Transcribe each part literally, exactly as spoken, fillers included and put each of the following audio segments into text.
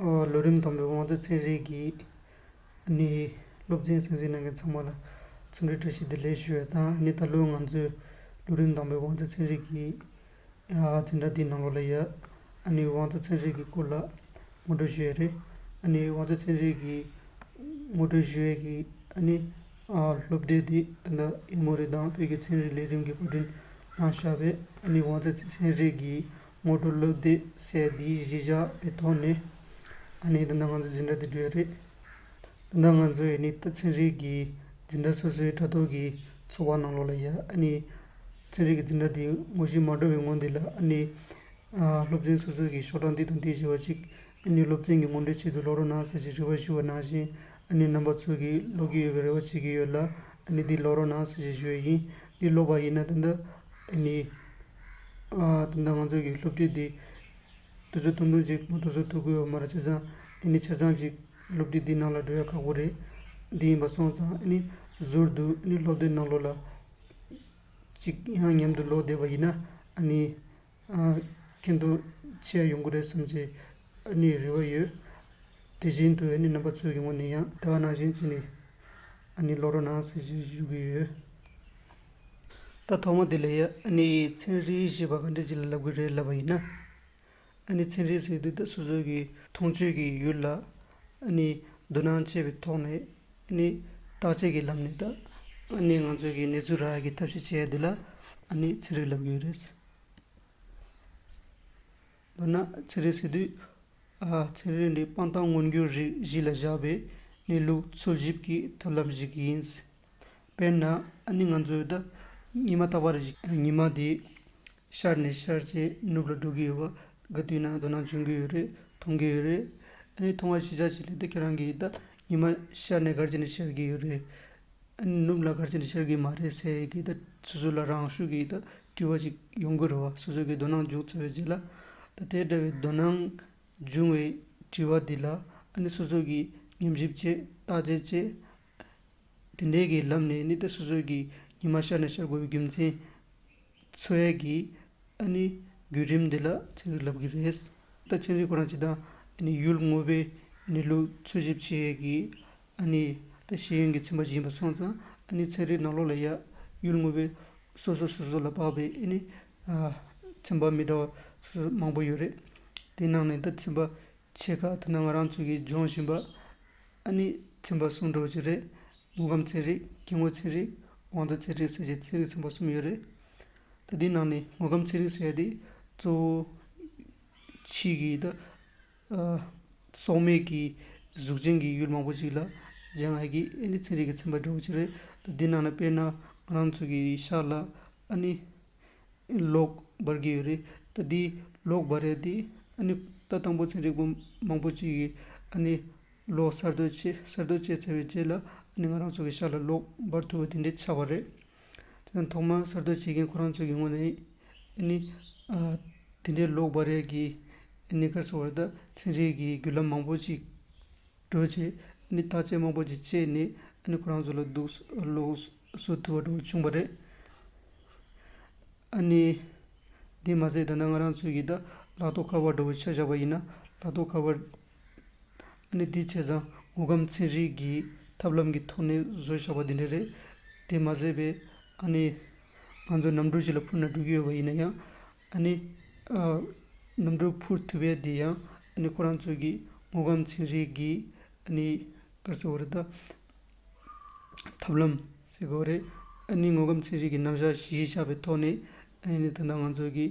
ཨ་ལོ་རིམ་དང་པོའི་དབང་རྩ་ཚན་རིག་གི་ཨ་ནི་སློབ་ཚན་གསན་གཟིགས་གནང་མཁན་ཚང་མ་ལ་འཚམས་འདྲི་བཀྲ་ཤིས་བདེ་ལེགས་ཞུ་ཡ་དང་། ཨ་ནི་ད་ལོ་ང་ཚོའི་ལོ་རིམ་དང་པོའི་དབང་རྩ་ཚན་རིག་གི་ཨ་འཛིན་གྲྭ་འདིའི་ནང་ལོགས་ལ་ཡ་ཨ་ནི་དབང་རྩ་ཚན་རིག་གི་སྐོར་ལ་ངོ་སྤྲོད་ཞུ་ཡ་རེད། ཨ་ནི་དབང་རྩ་ཚན་རིག་གི་ངོ་སྤྲོད་ཞུ་ཡ་གི་ཨ་ནི་ཨ་སློབ་དེབ་འདི་ད་ལྟ་ཨེ་མོ་རི་དང་བོད་ཀྱི་ཚན་རིག་ལས་རིམ་གྱི་བར་སྐྲུན་གནང་བཞག་པས། ཨ་ནི་དབང་རྩ་ཚན་རིག་གི་ངོ་སྤྲོད་སློབ་དེབ་ཟེར་འདིའི་གཞི་བཞག་པའི་ཐོག་ནས་ཨ་ནི་ད་ལྟ་ང་ཚོ་འཛིན་གྲྭ་འདི་འགྲོ་ཡ་རེད། ད་ལྟ་ང་ཚོ་ཡ་ནི་ད་ཚན་རིག་གི་འཛིན་གྲྭ་སོ་སོའི་དྲ་ཐོག་གི་ཚོགས་པ་ནང་ལོགས་ལ་ཡ་ཨ་ནི་ཚན་རིག་གི་འཛིན་གྲྭ་འདི་ངོ་བཞིན་མ་འགྲོ་བའི་སྔོན་འདི་ལ་ཨ་ནི་ཨ་སློབ་ཚན་སོ་སོ་གི་ཤོག་གྲངས་འདི་དང་འདི་བཞི་བ་ཅིག་ཨ་ནི་སློབ་ཚན་གྱི་སྔོན་འགྲོའི་ཆེད་དུ་ཀློག་རོགས་གནང་ཟེར་གྱི་རེ་བ་ཞུ་བ་ནང་བཞིན། ཨ་ནི་རྣམ་པ་ཚོ་གིས་ཀློག་གི་ཡོད་པའི་རེ་བ་བྱེད་ཀྱི་ཡོད་ལ། ཨ་ནི་འདི་ཀློག་རོགས་གནང་ཟེར་གྱི་ཞུ་ཡ་ཡིན། འདི་ཀློག་པ་ཡིན་ན་ད་ལྟ་ཨ་ནི་ཨ་ད་ལྟ་ང་ཚོ་གི་སློབ་ཁྲིད་འདི་དུས་ཚོད་ཐུང་ཐུང་ཅིག་མ་གཏོགས་བཟོ་ཐུབ་ཀྱི་ཡོད་མ་རེད། བྱས་ཙང་ཨ་ནི་ཆ་ཚང་ཅིག་སློབ་ཁྲིད་འདི་ནང་ལ་འགྲོ་ཡ་ཁག་པོ་རེད། འདི་ཡིན་པ་སོང་ཙང་ཨ་ནི་ཟུར་དུ་ཨ་ནི་སློབ་དེབ་ནང་ལོགས་ལ་ཅིག་ཡང་མཉམ་དུ་ཀློག་བསྡད་པ་ཡིན་ན་ཨ་ནི་ཨ་ཁྱད་དུ་ཆེ་ཡོང་གི་རེད་བསམ་གྱི་ཨ་ནི་རེ་བ་ཡོད། དེ་བཞིན་དུ་ཨ་ནི་རྣམ་པ་ཚོའི་ངོས་ནས་ཡང་དེ་ག་ནང་བཞིན་བྱས་ནས་ཨ་ནི་ཀློག་རོགས་གནང་ཟེར་ཞུ་གི་ཡོད། ད་ཐོག་མ་དེ་ལ་ཡ་ཨ་ནི་ཚན་རིག་ཞེས་པ་ག་འདྲ་ཅིག་ལ་ལབ་ཀྱི་རེད་ལབ་པ་ཡིན་ན། ཨ་ནི་ཚན་རིག་ཟེར་དུས་ད་སོ་སོ་གི་མཐོང་ཆོས་ཀྱི་ཡུལ་ལ་ཨ་ནི་དོ་སྣང་བྱས་པའི་ཐོག་ནས་ཨ་ནི་བརྟག་དཔྱད་ཀྱི་ལམ་ནས་ད་ཨ་ནི་ང་ཚོ་གི་གནས་ཚུལ་རག་ཡ་གི་ཐབས་ཤེས་བྱེད་ཡ་དེ་ལ་ཨ་ནི་ཚན་རིག་ལབ་ཀྱི་ཡོད་རེད། མདོར་ན་ཚན་རིག་ཟེར་དུས་ཨ་ཚན་རིག་འདི་སྤང་ཐང་མངོན་གྱུར་རིགས་གཞི་ལ་བཞག་པའི་གནས་ལུགས་འཚོལ་ཞིབ་ཀྱི་ཐབས་ལམ་ཞིག་ཡིན། དཔེར་ན་ཨ་ནི་ང་ཚོའི་ད་ཉི་མ་རྟག་པར་ཉི་མ་དེ་ཤར་ནས་ཤར་བྱས་ནུབ་ལ་འགྲོ་གི་ཡོད་པ་ག་དུས་ན་དོ་སྣང་བྱུང་གི་ཡོད་རེད། མཐོང་གི་ཡོད་རེད། ཨ་ནི་མཐོང་བ་གཞི་བཞག་བྱས་ནས་ད་ཁྱེད་རང་གིས་ད་ཉི་མ་ཤར་ནས་ག་རེ་བྱས་ནས་ཤར་གི་ཡོད་རེད། ཨ་ནི་ནུབ་ལ་ག་རེ་བྱས་ནས་ཤར་གི་མ་རེད་ཟེར་གི་ད་སོ་སོ་ལ་རང་ཤུགས་ཀྱིས་ད་དྲི་བ་ཅིག་ཡོང་གི་རེད་བ། སོ་སོ་གི་དོ་སྣང་འཇུག་ཚར་བའི་རྗེས་ལ། ད་དེ་འདྲ་བའི་དོ་སྣང་འབྱུང་བའི་དྲི་བ་འདི་ལ་ཨ་ནི་སོ་སོ་གིས་ཉམས་ཞིབ་བྱས། བརྟག་དཔྱད་བྱས། དེ་འདྲའི་གི་ལམ་ནས་ནི་ད་སོ་སོ་གི་ཉི་མ་ཤར་ནས་ཤར་དགོས་པའི་རྒྱུ་མཚན་འཚོལ་ཡས་ཀྱི་ཨ་ནི་བརྒྱུད་རིམ་འདི་ལ་ཚན་རིག་ལབ་ཀྱི་རེད། ད་ཚན་རིག་ཁོ་རང་སྤྱིར་བཏང་ཨ་ནི་ཡུལ་དངོས་པོའི་གནས་ལུགས་འཚོལ་ཞིབ་བྱེད་ཡས་ཀྱི་ཨ་ནི་ད་ཤེས་ཡོན་གྱི་ཚན་པ་ཞིག་ཡིན་པ་སོང་ཙང་ཨ་ནི་ཚན་རིག་ནང་ལོགས་ལ་ཡ་ཡུལ་དངོས་པོའི་སོ་སོ་སོ་སོ་ལ་དཔག་པའི་ཨ་ནི་ཨ་ཚན་པ་མི་འདྲ་བ་སོ་སོ་མང་པོ་ཡོད་རེད། དེ་ནང་ནས་ད་ཚན་པ་ཕྱེད་ཀ་ད་ལྟ་ང་རང་ཚོ་གིས་སྦྱོང་བཞིན་པ་ཨ་ནི་ཚན་པ་གསུམ་འདྲ་བོ་ཅིག་རེད། དངོས་ཁམས་ཚན་རིག་སྐྱེ་དངོས་ཚན་རིག་དབང་རྩ་ཚན་རིག་ཟེར་གྱི་ཚན་རིག་ཚན་པ་གསུམ་ཡོད་རེད། ད་འདི་ནང་ནས་དངོས་ཁམས་ཚན་རིག་ཟེར་ཡ་དེ་གཙོ་བོ་ཕྱི་གི་ད་ཨ་སྲོག་མེད་ཀྱི་གཟུགས་ཅན་གྱི་ཡུལ་མང་པོ་ཅིག་ལ་སྦྱང་ཡ་གི་ཨ་ནི་ཚན་རིག་གི་ཚན་པ་འདྲ་བོ་ཅིག་རེད། ད་འདི་ནང་ནས་དཔེར་ན་ང་རང་ཚོ་གི་ཤ་ལ་ཨ་ནི་གློག་འབར་གྱི་ཡོད་རེད། ད་འདི་གློག་འབར་ཡ་འདི་ཨ་ནི་ད་དང་པོ་ཚན་རིག་པ་མང་པོ་ཅིག་གིས་ཨ་ནི་གློག་གསར་གཏོད་བྱས། གསར་གཏོད་བྱས་ཚར་བའི་རྗེས་ལ་ཨ་ནི་ང་རང་ཚོ་གི་ཤ་ལ་གློག་འབར་ཐུབ་པ་དེ་འདྲས་ཆགས་པ་རེད། དེ་ནས་ཐོག་མར་གསར་གཏོད་བྱེད་མཁན་ཁོ་རང་ཚོ་གི་ངོས་ནས་ཨ་ནི་ཨ་དེ་འདྲའི་གློག་འབར་ཡ་གི་ཨ་ནི་ག་རེ་ཟེར་བ་རེད། ད་ཚན་རིག་གི་བརྒྱུད་ལམ་མང་པོ་ཅིག་འགྲོ་བྱས་ཨ་ནི་བརྟག་དཔྱད་མང་པོ་ཅིག་བྱས་ནས་ཨ་ནི་ཁོ་རང་ཚོ་ལ་འདུག་གློག་བཟོ་ཐུབ་པ་འདྲ་བོ་བྱུང་བ་རེད། ཨ་ནི་དེ་མ་ཟད་ད་ལྟ་ང་རང་ཚོ་གིས་ད་ལག་ཐོགས་ཁ་པར་འདྲ་བོ་ཆ་བཞག་པ་ཡིན་ན་ལག་ཐོགས་ཁ་པར་ཨ་ནི་དེ་བྱས་ཙང་དངོས་ཁམས་ཚན་རིག་གི་ཐབས་ལམ་གྱི་ཐོག་ནས་བཟོས་བཞག་པ་དེ་འདྲ་རེད། དེ་མ་ཟད་པའི་ཨ་ནི་ང་ཚོ་གནམ་གྲུ་ཞིག་ལ་འཕུར་ན་འགྲིག་གི་ཡོད་པ་ཡིན་ན་ཡང་ཨ་ནི་ཨ་གནམ་གྲུ་འཕུར་ཐུབ་ཡས་དེ་ཡང་ཨ་ནི་ཁོ་རང་ཚོ་གི་དངོས་ཁམས་ཚན་རིག་གི་ཨ་ནི་ག་རེ་ཟེར་བ་རེད། ད་ཐབས་ལམ་ཟེར་དགོས་རེད། ཨ་ནི་དངོས་ཁམས་ཚན་རིག་གི་རྣམ་གཞག་གཞི་བཞག་པའི་ཐོག་ནས་ཨ་ནི་ད་ལྟ་ང་ཚོ་གི་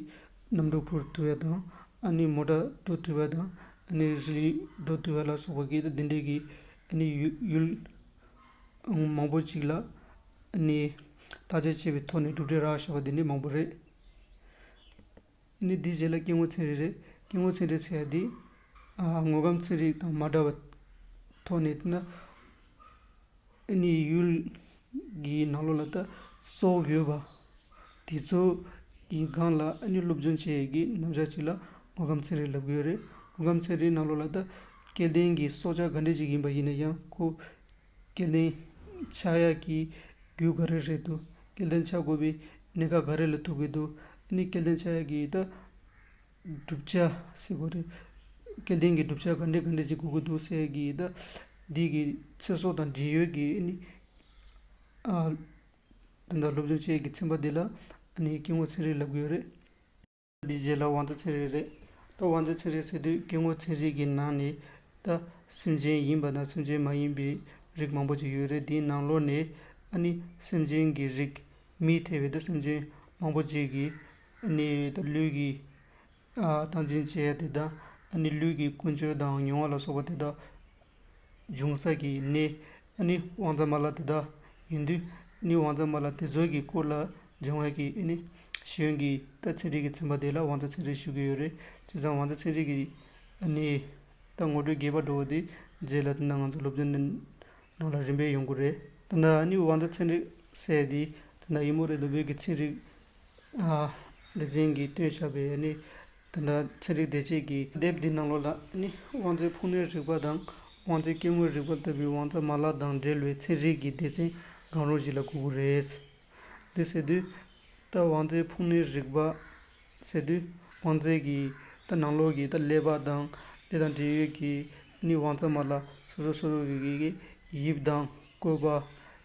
གནམ་གྲུ་འཕུར་ཐུབ་ཡ་དང་ཨ་ནི་མོ་ཊ་འགྲོ་ཐུབ་ཡ་དང་ཨ་ནི་རི་ལི་འགྲོ་ཐུབ་ཡ་ལ་སོགས་པ་གི་ད་འདི་འདྲའི་གི་ཨ་ནི་ཡུ་ཡུལ་མང་པོ་ཅིག་ལ་ཨ་ནི་བརྟག་དཔྱད་བྱས་པའི་ཐོག་ནས་གྲུབ་འབྲས་རག་བཞག་པ་འདི་འདྲའི་མང་པོ་རེད། ཨ་ནི་འདིའི་རྗེས་ལ་སྐྱེ་དངོས་ཚན་རིག་རེད། སྐྱེ་དངོས་ཚན་རིག་ཟེར་ཡ་འདི་ཨ་དངོས་ཁམས་ཚན་རིག་དང་མ་འདྲ་བ་ཐོག་ནས་བལྟས་ན་ཨ་ནི་ཡུལ་གྱི་ནང་ལོགས་ལ་ད་སྲོག་ཡོད་པ་དེ་ཚོ་གི་སྒང་ལ་ཨ་ནི་སློབ་སྦྱོང་བྱེད་ཡས་ཀྱི་རྣམ་གཞག་ཅིག་ལ་དངོས་ཁམས་ཚན་རིག་ལབ་ཀྱི་ཡོད་རེད། དངོས་ཁམས་ཚན་རིག་ནང་ལོགས་ལ་ད་སྐྱེ་ལྡན་གྱི་སྲོག་ཆགས་ག་འདྲས་ཅིག་ཡིན་པ་ཡིན་ན་ཡང་ཁོ་སྐྱེ་ལྡན་ཆགས་ཡག་གི་རྒྱུ་ག་རེ་རེད་འདུག་སྐྱེ་ལྡན་ཆགས་དགོས་པའི་གནད་འགག་ག་རེ་ལ་ཐུག་གི་འདུག་ཨ་ནི་སྐྱེ་ལྡན་ཆགས་ཡག་གི་ད་གྲུབ་ཆ་ཟེར་དགོས་རེད། སྐལ་ལྡན་གྱི་བསྒྲུབ་བྱ་ག་འདྲ་ག་འདྲ་ཅིག་དགོས་ཀྱི་འདུག་ཟེར་གྱི་ད་འདི་གི་ཚེ་སྲོག་དང་འབྲེལ་ཡོད་ཀྱི་ཨ་ནི་ཨ་ད་ལྟ་སློབ་སྦྱོང་བྱེད་ཀྱི་ཚན་པ་འདི་ལ་ཨ་ནི་སྐྱེ་དངོས་ཚན་རིག་ལབ་ཀྱི་ཡོད་རེད། འདིའི་རྗེས་ལ་དབང་རྩ་ཚན་རིག་རེད། ད་དབང་རྩ་ཚན་རིག་ཟེར་དུས་སྐྱེ་དངོས་ཚན་རིག་གི་ནང་ནས་ད་སེམས་ཅན་ཡིན་པ་དང་སེམས་ཅན་མ་ཡིན་པའི་རིགས་མང་པོ་ཅིག་ཡོད་རེད། དེའི་ནང་ལོགས་ནས་ཨ་ནི་སེམས་ཅན་གྱི་རིགས་མི་ཐེ་བའི་ད་སེམས་ཅན་མང་པོ་ཅིག་གིས་ཨ་ནི་ད་ལུས་ཀྱི་ཨ་སྟངས་འཛིན་བྱེད་ཡ་དེ་དང་ཨ་ནི་ལུས་ཀྱི་ཀུན་སྤྱོད་དང་མྱོང་བ་ལ་སོགས་པ་དེ་དག་འབྱུང་ས་གི་གནས་ཨ་ནི་དབང་རྩ་མ་ལག་དེ་དག་ཡིན་དུས་ཨ་ནི་དབང་རྩ་མ་ལག་དེ་ཚོ་གི་སྐོར་ལ་སྦྱང་བ་གི་ཨ་ནི་ཤེས་ཡོན་གྱི་ད་ཚན་རིག་གི་ཚན་པ་དེ་ལ་དབང་རྩ་ཚན་རིག་ཞུ་གི་ཡོད་རེད། བྱས་ཙང་དབང་རྩ་ཚན་རིག་གི་ཨ་ནི་ད་ངོ་སྤྲོད་རྒྱས་པ་འགྲོ་བ་དེ་རྗེས་ལ་དེ་ན་ང་ཚོ་སློབ་ཚན་འདི་ནང་ལ་རིམ་པས་ཡོང་གི་རེད། ད་ལྟ་ཨ་ནི་དབང་རྩ་ཚན་རིག་ཟེར་དེ་ད་ལྟ་ཡིན་མོ་རེད། ད་བོད་ཀྱི་ཚན་རིག་ཨ་སྡེ་ཚན་གྱིས་བཏོན་བཞག་པའི་ཨ་ནི་ད་ལྟ་ཚན་རིག་སྡེ་ཆེན་གྱི་དེབ་འདིའི་ནང་ལོགས་ལ་ཨ་ནི་དབང་རྩའི་ཕུང་གནས་རིག་པ་དང་དབང་རྩའི་སྐྱེ་དངོས་རིག་པ་ལྟ་བུའི་དབང་རྩ་མ་ལག་དང་འབྲེལ་བའི་ཚན་རིག་གི་སྡེ་ཚན་གང་རུང་ཞིག་ལ་གོ་གི་རེད། འདི་ཟེར་དུས་ད་དབང་རྩའི་ཕུང་གནས་རིག་པ་ཟེར་དུས་དབང་རྩའི་གི་ད་ནང་ལོགས་ཀྱི་ད་ཀླད་པ་དང་དེ་དང་འབྲེལ་ཡོད་ཀྱི་ཨ་ནི་དབང་རྩ་མ་ལག་སོ་སོ་སོ་སོ་གི་གི་དབྱིབས་དང་བཀོད་པ་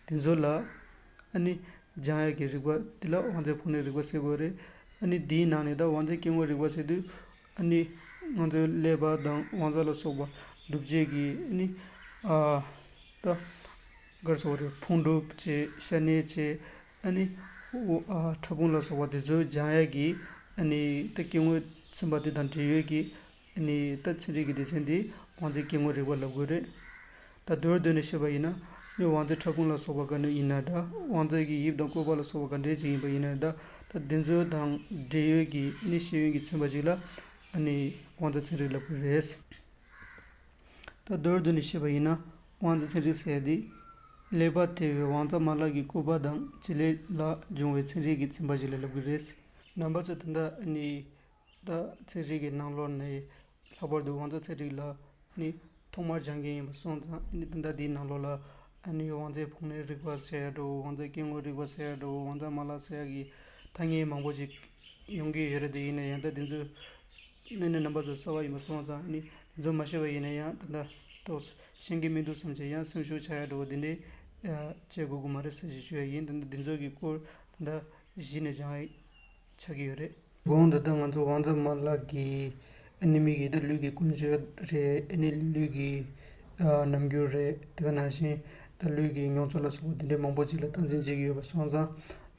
དེ་ཚོ་ལ་ཨ་ནི་སྦྱང་ཡག་གི་རིག་པ་དེ་ལ་དབང་རྩའི་ཕུང་གནས་རིག་པ་ཟེར་དགོས་རེད། ཨ་ནི་དེའི་ནང་ནས་ད་དབང་རྩའི་སྐྱེ་དངོས་རིག་པ་ཟེར་དུས་ཨ་ནི་ང་ཚོའི་ཀླད་པ་དང་དབང་རྩ་ལ་སོགས་པ་གྲུབ་བྱེད་ཀྱི་ཨ་ནི་ཨ་ད་ག་རེ་ཟེར་དགོས་རེད། ཕུང་གྲུབ་བྱས་ཤ་གནད་བྱས་ཨ་ནི་ཨ་ཕྲ་ཕུང་ལ་སོགས་པ་དེ་ཚོ་སྦྱང་ཡག་གི་ཨ་ནི་ད་སྐྱེ་དངོས་ཚན་པ་དེ་དང་འབྲེལ་ཡོད་ཀྱི་ཨ་ནི་ད་ཚན་རིག་གི་སྡེ་ཚན་འདི་དབང་རྩའི་སྐྱེ་དངོས་རིག་པ་ལབ་དགོས་རེད། ད་མདོར་བསྡུས་ནས་བཤད་པ་ཡིན་ན་ནི་དབང་རྩའི་ཕྲ་ཕུང་ལ་སོགས་པ་ག་འདྲ་ཡིན་ན་འདྲ། དབང་རྩ་གི་དབྱིབས་དང་བཀོད་པ་ལ་སོགས་པ་ག་འདྲ་ཅིག་ཡིན་པ་ཡིན་ན་འདྲ། ད་འདི་ཚོ་དང་འབྲེལ་ཡོད་ཀྱི་ནི་ཤེས་ཡོན་གྱི་ཚན་པ་ཅིག་ལ་ཨ་ནི་དབང་རྩ་ཚན་རིག་ལབ་ཀྱི་རེད། ད་མདོར་བསྡུས་ནས་བཤད་པ་ཡིན་ན་དབང་རྩ་ཚན་རིག་ཟེར་ཡ་དེ་ཀླད་པ་ཐེ་བའི་དབང་རྩ་མ་ལག་གི་བཀོད་པ་དང་བྱེད་ལས་ལ་སྦྱོང་བའི་ཚན་རིག་གི་ཚན་པ་ཞིག་ལ་ལབ་ཀྱི་རེད། རྣམ་པ་ཚོ་ད་ལྟ་ཨ་ནི་ད་ཚན་རིག་གི་ནང་ལོགས་ནས་ལྷག་པར་དུ་དབང་རྩ་ཚན་རིག་ལ་ནི་ཐོག་མར་སྦྱང་མཁན་ཡིན་པ་སོང་ཙང་ཨ་ནི་ད་ལྟ་འདིའི་ནང་ལོགས་ལ་ཨ་ནི་དབང་རྩའི་ཕུང་གནས་རིག་པ་ཟེར་ཡ་འདྲ་བོ། དབང་རྩའི་སྐྱེ་དངོས་རིག་པ་ཟེར་ཡ་འདྲ་བོ། དབང་རྩ་མ་ལག་ཟེར་ཡ་གི་ཐ་སྙད་མང་པོ་ཞིག་ཡོང་གི་ཡོད་རེད། དེ་ཡིན་ན་ཡང་ད་འདི་ཚོ་ནི་ནི་རྣམ་པ་ཚོ་གསར་པ་ཡིན་པ་སོང་ཙང་ནི་འདི་ཚོ་མ་ཤེས་པ་ཡིན་ན་ཡང་ད་ལྟ་ཏོག་ཤེས་ཀྱི་མི་འདུག་བསམ་བྱས་ཡང་སེམས་ཤུགས་ཆག་ཡ་འདྲ་བོ་འདི་འདྲའི་བྱེད་དགོས་ཀྱི་མ་རེད་ཟེར་ཞེས་ཞུ་ཡ་ཡིན། ད་ལྟ་འདི་ཚོ་གི་སྐོར་ད་ལྟ་གཞི་ནས་སྦྱང་ཡ་ཆགས་ཀྱི་ཡོད་རེད། གོང་དུ་ད་ང་ཚོ་དབང་རྩ་མ་ལག་གི་ཨ་ནི་མི་གི་ད་ལུས་ཀྱི་ཀུན་སྤྱོད་རེད། ཨ་ནི་ལུས་ཀྱི་ཨ་རྣམ་འགྱུར་རེད། དེ་ག་ནང་བཞིན་ད་ལུས་ཀྱི་མྱོང་ཚོར་ལ་སོགས་པ་དེ་འདྲའི་མང་པོ་ཅིག་ལ་སྟངས་འཛིན་བྱེད་ཀྱི་ཡོད་པ་སོང་ཙང་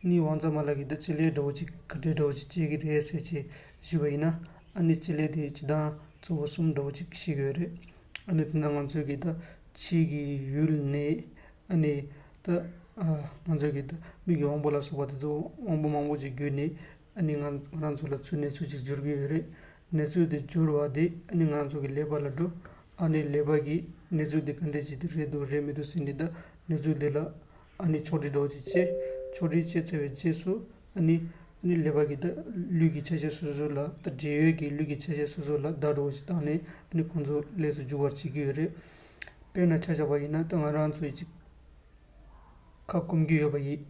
ནི་དབང་རྩ་མ་ལག་གི་ད་བྱེད་ལས་འདྲ་བོ་ཅིག་ག་འདྲའི་འདྲ་བོ་ཅིག་བྱེད་ཀྱི་རེད་ཟེར་བྱས་ཞུས་པ་ཡིན་ན་ཨ་ནི་བྱེད་ལས་དེ་སྤྱིར་བཏང་གཙོ་བོ་གསུམ་འདྲ་བོ་ཅིག་བཤད་ཀྱི་ཡོད་རེད། ཨ་ནི་དེ་ན་ང་ཚོས་ཀྱི་ད་ཕྱི་གི་ཡུལ་ནས་ཨ་ནི་ད་ཨ་ང་ཚོས་ཀྱི་ད་མིག་གི་དབང་པོ་ལ་སོགས་པ་དེ་ཚོ་དབང་པོ་མང་པོ་ཅིག་བརྒྱུད་ནས་ཨ་ནི་ང་ང་རང་ཚོ་ལ་ཚུར་གནས་ཚུལ་ཅིག་འབྱོར་གྱི་ཡོད་རེད། གནས་ཚུལ་དེ་འབྱོར་བ་དེ་ཨ་ནི་ང་རང་ཚོ་གི་ཀླད་པ་ལ་འགྲོ། ཨ་ནི་ཀླད་པ་གིས་གནས་ཚུལ་དེ་ག་འདྲས་ཅིག་དེ་རེད་འདུག་རེད་མི་འདུག་ཟེར་ནས་ད་གནས་ཚུལ་དེ་ལ་ཨ་ནི་ཕྱོགས་སྒྲིག་འདྲ་བོ་ཅིག་བྱས། ཕྱོགས་སྒྲིག་བྱས་ཚར་བའི་རྗེས་སུ་ཨ་ནི་ཨ་ནི་ཀླད་པ་གིས་ད་ལུས་ཀྱི་ཆ་ཤས་སོ་སོ་ལ་ད་འབྲེལ་ཡོད་ཀྱི་ལུས་ཀྱི་ཆ་ཤས་སོ་སོ་ལ་བརྡ་འདྲ་བོ་ཅིག་བཏང་ནས་ཨ་ནི་ཁོང་ཚོ་ལས་སུ་འཇུག་པར་བྱེད་ཀྱི་ཡོད་རེད། དཔེར་ན་ཆ་བཞག་པ་ཡིན་ན་ད་ང་རང་ཚོའི་ཅིག་ཁ་སྐོམ་གྱི་ཡོད་པ་ཡིན་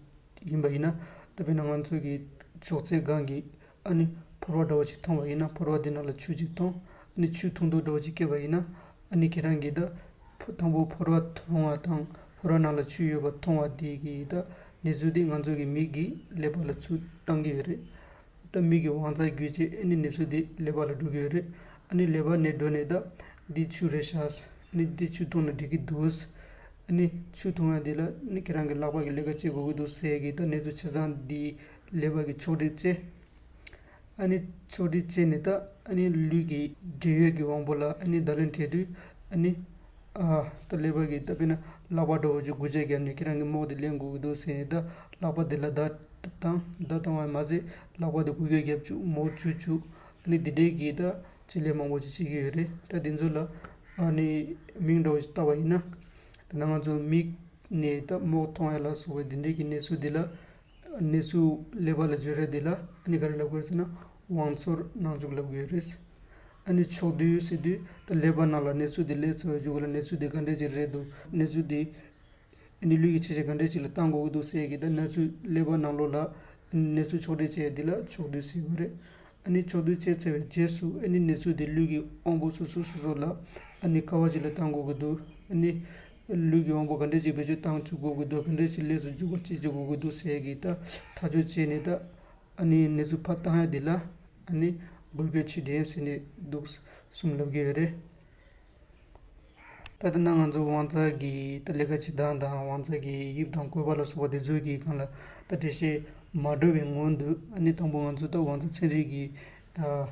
ཡིན་པ་ཡིན་ན་ད་དཔེར་ན་ང་ཚོ་གི་ཅོག་ཙེ་སྒང་གི་ཨ་ནི་ཕོར་པ་འདྲ་བོ་ཅིག་མཐོང་བ་ཡིན་ན་ཕོར་པ་དེ་ནང་ལ་ཆུ་ཅིག་མཐོང་། ཨ་ནི་ཆུ་འཐུང་འདོད་འདྲ་བོ་ཅིག་སྐྱེས་པ་ཡིན་ན་ཨ་ནི་ཁྱེད་རང་གིས་ད་ཕོ་དང་པོ་ཕོར་པ་མཐོང་བ་དང་ཕོར་པ་ནང་ལ་ཆུ་ཡོད་པ་མཐོང་བ་དེ་གི་ད་གནས་ཚུལ་དེ་ང་ཚོ་གི་མིག་གིས་ཀླད་པ་ལ་ཚུར་བཏང་གི་ཡོད་རེད། ད་མིག་གི་དབང་རྩ་བརྒྱུད་བྱས་ཨ་ནི་གནས་ཚུལ་དེ་ཀླད་པ་ལ་འགྲོ་གི་ཡོད་རེད། ཨ་ནི་ཀླད་པ་ནས་འགྲོ་ནས་ད་འདི་ཆུ་རེད་ཤག་ཨ་ནི་འདི་ཆུ་འཐུང་ན་འགྲིག་གི་འདུག་ཨ་ནི་ཆུ་འཐུང་ཡ་འདི་ལ་ཨ་ནི་ཁྱེད་རང་གི་ལག་པ་གི་ལས་ཀ་བྱེད་དགོས་ཀྱི་འདུག་ཟེར་གི་ད་གནས་ཚུལ་ཆ་ཚང་འདི་ཀླད་པ་གི་ཕྱོགས་སྒྲིག་བྱས། ཨ་ནི་ཕྱོགས་སྒྲིག་བྱས་ནས་ད་ཨ་ནི་ལུས་ཀྱི་འབྲེལ་ཡོད་ཀྱི་དབང་པོ་ལ་ཨ་ནི་བརྡ་ལན་སྤྲད་དུས་ཨ་ནི་ཨ་ད་ཀླད་པ་གི་ད་དཔེར་ན་ལག་པ་འདྲ་བོ་ཅིག་འགུལ་སྐྱོད་བརྒྱབ་ནས་ཁྱེད་རང་གི་རྨོག་དེ་ལེན་དགོས་ཀྱི་འདུག་ཟེར་ནས་ད་ལག་པ་དེ་ལ་བརྡ་བཏང་། བརྡ་བཏང་བ་མ་ཟད་ལག་པ་དེ་འགུལ་སྐྱོད་བརྒྱབ་བཅུག་རྨོག་འཇུ་བཅུག་ཨ་ནི་འདི་འདྲའི་གི་ད་བྱེད་ལས་མང་པོ་ཅིག་བྱེད་ཀྱི་ཡོད་རེད། ད་འདི་ཚོ་ལ་ཨ་ནི་མིང་འདྲ་བོ་ཞིག་བཏགས་པ་ཡིན་ན། ད་ང་ཚོ་མིག་ནས་ད་རྨོག་མཐོང་ཡ་ལ་སོགས་པའི་འདི་འདྲའི་གི་གནས་ཚུལ་འདི་ལ་གནས་ཚུལ་ཀླད་པ་ལ་འབྱོར་ཡ་འདི་ལ་ཨ་ནི་ག་རེ་ལབ་དགོས་ཟེར་ན་དབང་ཚོར་སྣང་འཇུག་ལབ་དགོས་རེད། ཨ་ནི་ཕྱོགས་བསྡུས་ཟེར་དུས་ད་ཀླད་པ་ནང་ལ་གནས་ཚུལ་འདི་སླེབས་ཚར་བའི་མཇུག་ལ་གནས་ཚུལ་འདི་ག་འདྲ་ཅིག་རེད་འདུག་གནས་ཚུལ་འདི་ཨ་ནི་ལུས་ཀྱི་ཆ་ཤས་ག་འདྲ་ཅིག་ལ་བཏང་དགོས་ཀྱི་འདུག་ཟེར་གི་ད་གནས་ཚུལ་ཀླད་པ་ནང་ལོགས་ལ་གནས་ཚུལ་ཕྱོགས་སྒྲིག་བྱས་འདི་ལ་ཕྱོགས་བསྡུས་ཟེར་དགོས་རེད། ཨ་ནི་ཕྱོགས་བསྡུས་བྱས་ཚར་བའི་རྗེས་སུ་ཨ་ནི་ནད་ཚུལ་དེ་ལུས་ཀྱི་དབང་པོ་སོ་སོ་སོ་སོ་ལ་ཨ་ནི་ག་བ་ཅིག་ལ་བཏང་དགོས་ཀྱི་འདུག་ཨ་ནི་ལུས་ཀྱི་དབང་པོ་ག་འདྲས་ཅིག་བེད་སྤྱོད་བཏང་བཅུག་དགོས་ཀྱི་འདུག་ག་འདྲས་ཅིག་ལས་སུ་འཇུག་པ་ཅིག་བྱེད་དགོས་ཀྱི་འདུག་ཟེར་གྱི་ད་ཐག་གཅོད་བྱས་ནས་ད་ཨ་ནི་ནད་ཚུལ་ཕར་བཏང་ཡ་དེ་ལ་ཨ་ནི་འགུལ་སྐྱོད་བྱེད་དྲན་ཟེར་ནས་འདུག་གསུངས་ལབ་ཀྱི་ཡོད་རེད། ད་ལྟ་ན་ང་ཚོ་དབང་རྩ་གི་ད་ལས་ཀ་བྱེད་སྟངས་དང་དབང་རྩ་གི་དབྱིབས་དང་བཀོད་པ་ལ་སོགས་པ་དེ་ཚོའི་གི་སྒང་ལ་ད་འགྲེལ་བཤད་མ་འགྲོ་བའི་སྔོན་དུ་ཨ་ནི་དང་པོ་ང་ཚོ་ད་དབང་རྩ་ཚན་རིག་གི་ཨ་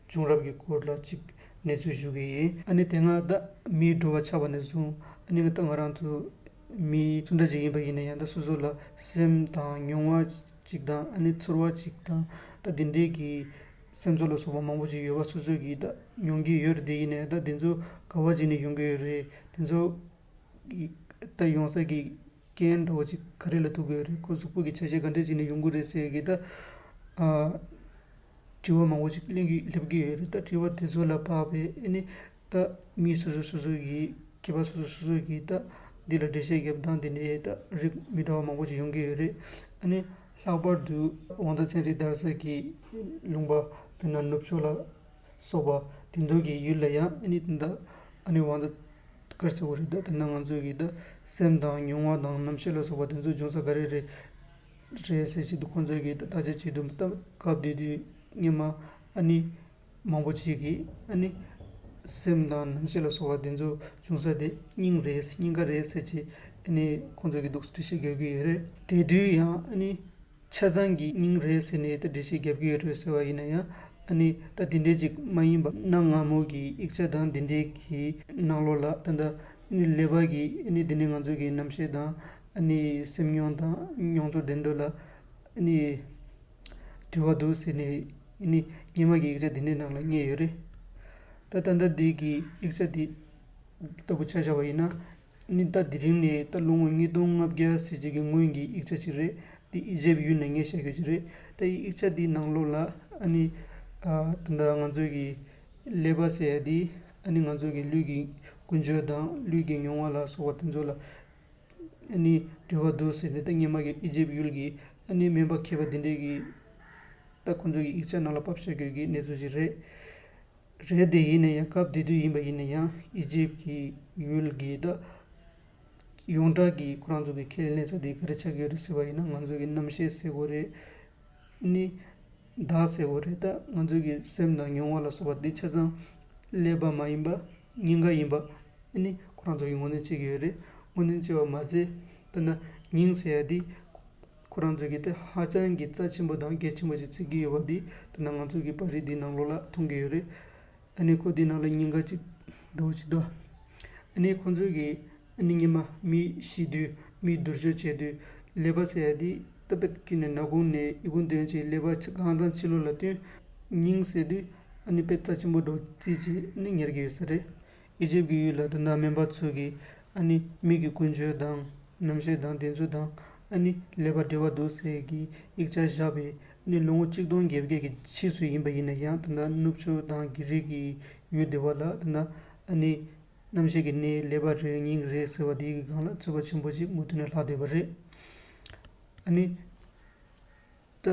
བྱུང་རབས་ཀྱི་སྐོར་ལ་ཅིག་གནས་ཚུལ་ཞུ་གི་ཡིན། ཨ་ནི་དེ་སྔ་ད་མིའི་འགྲོ་བ་ཆགས་པ་ནས་བཟུང་ཨ་ནི་ད་ང་རང་ཚོ་མི་སུ་འདྲ་ཅིག་ཡིན་པ་ཡིན་ན་ཡང་ད་སོ་སོ་ལ་སེམས་དང་མྱོང་བ་ཅིག་དང་ཨ་ནི་ཚོར་བ་ཅིག་དང་ད་དེ་འདྲའི་གི་སེམས་ཚོར་ལ་སོགས་པ་མང་པོ་ཅིག་ཡོད་པ་སོ་སོ་གིས་ད་མྱོང་གི་ཡོད་རེད། དེ་ཡིན་ནའི་ད་དེ་ཚོ་ག་བ་ཅིག་ནས་ཡོང་གི་ཡོད་རེད། དེ་ཚོ་གི་ད་ཡོང་ས་གི་རྐྱེན་འདྲ་བོ་ཅིག་ག་རེ་ལ་ཐུག་གི་ཡོད་རེད། ཁོ་གཟུགས་པོ་གི་ཆ་ཤས་ག་འདྲ་ཅིག་ནས་ཡོང་གི་རེད་ཟེར་གི་ད་ཨ་དྲི་བ་མང་པོ་ཅིག་གླེང་གི་སླེབས་ཀྱི་ཡོད་རེད། ད་དྲི་བ་དེ་ཚོ་ལ་དཔག་པའི་ཨ་ནི་ད་མི་སོ་སོ་སོ་སོ་གི་མཁས་པ་སོ་སོ་སོ་སོ་གིས་ད་འདི་ལ་འགྲེལ་བཤད་རྒྱབ་སྟངས་དེ་འདྲའི་ད་རིགས་མི་འདྲ་བ་མང་པོ་ཅིག་ཡོང་གི་ཡོད་རེད། ཨ་ནི་ལྷག་པར་དུ་དབང་རྩ་ཚན་རིག་དར་ས་གི་ལུང་པ་དཔེར་ན་ནུབ་ཕྱོགས་ལ་སོགས་པ་དེ་ཚོ་གི་ཡུལ་ལ་ཡང་ཨ་ནི་ད་ཨ་ནི་དབང་རྩ་ག་རེ་ཟེར་དགོས་རེད། ད་དེ་ན་ང་ཚོ་གི་ད་སེམས་དང་མྱོང་བ་དང་རྣམ་ཤེས་ལ་སོགས་པ་དེ་ཚོ་འབྱུང་ས་ག་རེ་རེད་རེད་ཟེར་ཆེད་དུ་ཁོང་ཚོ་གིས་ད་བརྟག་དཔྱད་བྱེད་དུས་ད་སྐབས་དེ་དུས་སྔོན་མ་ཨ་ནི་མང་པོ་ཅིག་གིས་ཨ་ནི་སེམས་དང་རྣམ་ཤེས་ལ་སོགས་པ་དེ་ཚོ་འབྱུང་ས་དེ་སྙིང་རེད་སྙིང་ག་རེད་ཟེར་ཆེད་ཨ་ནི་ཁོང་ཚོ་གིས་འདུག་སེ་འགྲེལ་བཤད་རྒྱག་གི་ཡོད་རེད། དེ་དུས་ཡང་ཨ་ནི་ཆ་ཚང་གི་སྙིང་རེད་ཟེར་ནས་ད་འགྲེལ་བཤད་རྒྱབ་ཀྱི་ཡོད་རེད་ཟེར་བ་ཡིན་ན་ཡང་ཨ་ནི་ད་དེ་འདྲའི་ཅིག་མ་ཡིན་པ་གནའ་སྔ་མོ་གི་ཡིག་ཆ་དང་དེ་འདྲའི་གི་ནང་ལོགས་ལ་ད་ལྟ་ཨ་ནི་ཀླད་པ་གི་ཨ་ནི་དེ་ནས་ང་ཚོ་གི་རྣམ་ཤེས་དང་ཨ་ནི་སེམས་མྱོང་དང་མྱོང་ཚོར་དེ་འདྲ་ལ་ཨ་ནི་འབྲེལ་བ་འདུག་ཟེར་ནས་ཨ་ནི་སྔོན་མ་གི་ཡིག་ཆ་དེ་འདྲའི་ནང་ལ་རྙེད་ཡོད་རེད། ད་ད་ལྟ་འདི་གི་ཡིག་ཆ་འདི་ལྟ་བུ་ཆ་བཞག་པ་ཡིན་ན། ནི་ད་དེ་རིང་ནས་ད་ལོ་ངོ་ཉིས་སྟོང་ལྔ་བརྒྱ་ཟེར་ཅིག་གི་སྔོན་གྱི་ཡིག་ཆ་ཅིག་རེད། འདི་ཨི་ཇེབ་ཡུལ་ནས་ངས་བཤད་རྒྱུ་ཅིག་རེད། ད་ཡིག་ཆ་འདིའི་ནང་ལོགས་ལ་ཨ་ནི་ཨ་ད་ལྟ་ང་ཚོ་གི་ཀླད་པ་ཟེར་ཡ་འདི་ཨ་ནི་ང་ཚོ་གི་ལུས་ཀྱི་ཀུན་སྤྱོད་དང་ལུས་ཀྱི་མྱོང་བ་ལ་སོགས་པ་དེ་ཚོ་ལ་ཨ་ནི་འབྲེལ་བ་འདུག་ཟེར་ནས་ད་སྔོན་མ་གི་ཨི་ཇེབ་ཡུལ་གྱི་ཨ་ནི་སྨན་པ་མཁས་པ་འདི་འདྲས་ཀྱི་ད་ཁོང་ཚོ་གི་ཡིག་ཆ་ནང་ལ་ཕབ་བཞག་རྒྱུ་གི་གནས་ཚུལ་ཅིག་རེད། རེད་དེ་ཡིན་ན་ཡང་སྐབས་དེ་དུས་ཡིན་པ་ཡིན་ན་ཡང་ཨི་ཇིབ་ཀྱི་ཡུལ་གྱི་ད་ཡོངས་གྲགས་ཀྱི་ཁོ་རང་ཚོ་གི་ཁས་ལེན་ས་དེ་ག་རེ་ཆགས་ཀྱི་ཡོད་རེད་ཟེར་བ་ཡིན་ན་ང་ཚོ་གི་རྣམ་ཤེས་ཟེར་དགོས་རེད། ནི་བདག་ཟེར་དགོས་རེད། ད་ང་ཚོ་གི་སེམས་དང་མྱོང་བ་ལ་སོགས་པ་འདི་ཆ་ཚང་ཀླད་པ་མ་ཡིན་པ་སྙིང་ག་ཡིན་པ་ནི་ཁོ་རང་ཚོ་གི་ངོས་འཛིན་བྱེད་ཀྱི་ཡོད་རེད། ངོས་འཛིན་བྱས་པ་མ་ཟད་ད་ན་སྙིང་ཟེར་ཡ་འདི། ཁོ་རང་ཚོ་གིས་དེ་ཧ་ཅང་གི་རྩ་ཆེན་པོ་དང་གལ་ཆེན་པོ་ཞིག་བརྩི་གི་ཡོད་པ་འདི་ད་ནང་ང་ཚོ་གི་པར་རིས་འདི་ནང་ལོགས་ལ་མཐོང་གི་ཡོད་རེད། ཨ་ནི་ཁོ་འདི་ནང་ལ་སྙིང་ག་ཅིག་འགྲོ་ཅིག་འདུག་ཨ་ནི་ཁོ་ཚོ་གིས་ཨ་ནི་སྔོན་མ་མི་ཤི་དུས་མི་བསྡུར་ཤོག་བྱེད་དུས་ཀླད་པ་ཟེར་ཡ་འདི་ད་དཔེ་ཁྱོན་ནས་ནག་ཁུང་ནས་ཨི་ཁུང་འདོན་བྱས་ཀླད་པ་གང་དང་ཕྱི་ལོགས་ལ་བཏོན། སྙིང་ཟེར་དུས་ཨ་ནི་དཔེ་རྩ་ཆེན་པོ་འགྲོ་རྩིས་བྱས་ཨ་ནི་ཉར་གི་ཡོད་ས་རེད། ཨི་ཇིབ་ཀྱི་ཡུལ་ལ་ད་ལྟ་སྨན་པ་ཚོ་གིས་ཨ་ནི་མི་གི་ཀུན་སྤྱོད་དང་རྣམ་ཤེས་དང་དེ་ཚོ་དང་ཨ་ནི་ཀླད་པ་འབྲེལ་བ་འདུག་ཟེར་གི་ཡིག་ཆ་བཞག་པའི་ཨ་ནི་ལོ་ངོ་གཅིག་སྟོང་བརྒྱད་བརྒྱ་གི་ཕྱིས་སུ་ཡིན་པ་ཡིན་ན་ཡང་ད་ལྟ་ནུབ་ཕྱོགས་དང་གྷི་རིག་གི་ཡུལ་སྡེ་བ་ལ་ད་ལྟ་ཨ་ནི་རྣམ་ཤེས་ཀྱི་གནས་ཀླད་པ་རེད་སྙིང་རེད་ཟེར་བ་དེའི་གི་སྒང་ལ་རྩོད་པ་ཆེན་པོ་ཅིག་མུ་མཐུད་ནས་ལྷག་བསྡད་པ་རེད། ཨ་ནི། ད་